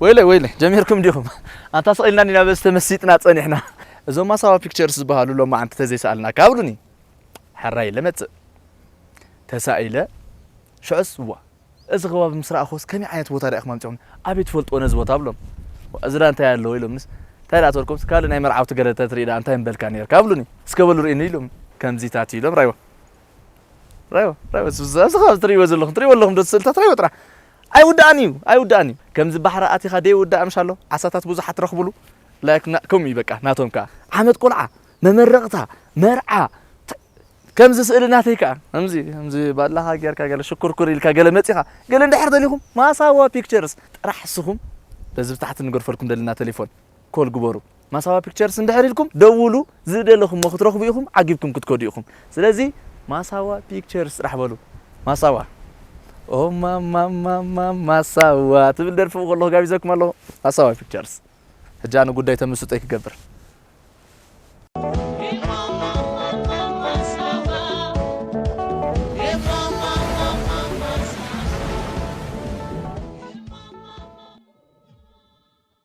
ወይለይ ወይለይ፣ ጀሚርኩም ዲኹም? ኣንታ ስቕ ኢልና ኢና በዚ ተመሲጥና ጸኒሕና። እዞም ማሳዋ ፒክቸርስ ዝበሃሉ ሎማዓንቲ ተዘይሰኣልናካ ኣብሉኒ። ሕራይ ኢለ መጽእ። ተሳኢለ። ሽዑስ እዋ፣ እዚ ከባቢ ምስ ረኣኹስ ከመይ ዓይነት ቦታ ዳ ኢኹም ኣምጺኹም? ኣበይ ትፈልጥዎ ነዚ ቦታ? ብሎም። እዚ ዳ እንታይ ኣለዎ? ኢሎምንስ፣ እንታይ ዳ ትበልኩም? ካልእ ናይ መርዓውቲ ገለ ተትርኢ ዳ እንታይ ምበልካ ነይርካ? ብሉኒ። እስከ በሉ ርእዩኒ ኢሎም። ከምዚታት ኢሎም ራይዎ። ራይዎ፣ ራይዎ፣ እዚ፣ እዚ፣ እዚ ካብ ትርእይዎ ዘለኹም፣ ትርእይዎ ኣለኹም ዶ ስእልታት? ራይዎ ጥራሕ። ኣይውዳእን እዩ፣ ኣይውዳእን እዩ። ከምዚ ባሕሪ ኣቲኻ ደይውዳእ ምሽ ኣሎ፣ ዓሳታት ብዙሓት ትረኽብሉ። ላይክ ና-፣ ከምኡ እዩ በቃ፣ ናቶም ከኣ። ዓመት ቆልዓ፣ መመረቕታ፣ መርዓ፣ ት-፣ ከምዚ ስእሊ ናተይ ከኣ። ከምዚ፣ ከምዚ ባላኻ ጌርካ ገለ ሽኩርኩር ኢልካ ገለ መጺኻ። ገለ እንድሕር ደሊኹም፣ ማሳዋ ፒክቸርስ ጥራሕ እስኹም በዚ ብታሕቲ ንገርፈልኩም ደለና ቴሌፎን ኮል ግበሩ። ማሳዋ ፒክቸርስ እንድሕር ኢልኩም ደውሉ፣ ዝደለኹሞ ክትረኽቡ ኢኹም፣ ዓጊብኩም ክትከዱ ኢኹም። ስለዚ ማሳዋ ፒክቸርስ ጥራሕ በሉ። ማሳዋ። ኦ ማማ ማማ ማሳዋ ትብል ደርፊ ከለኹ ጋቢዘኩም ኣለኹ። ማሳዋ ፒክቸርስ። ሕጂ ኣነ ጉዳይ ተምስጦይ ክገብር።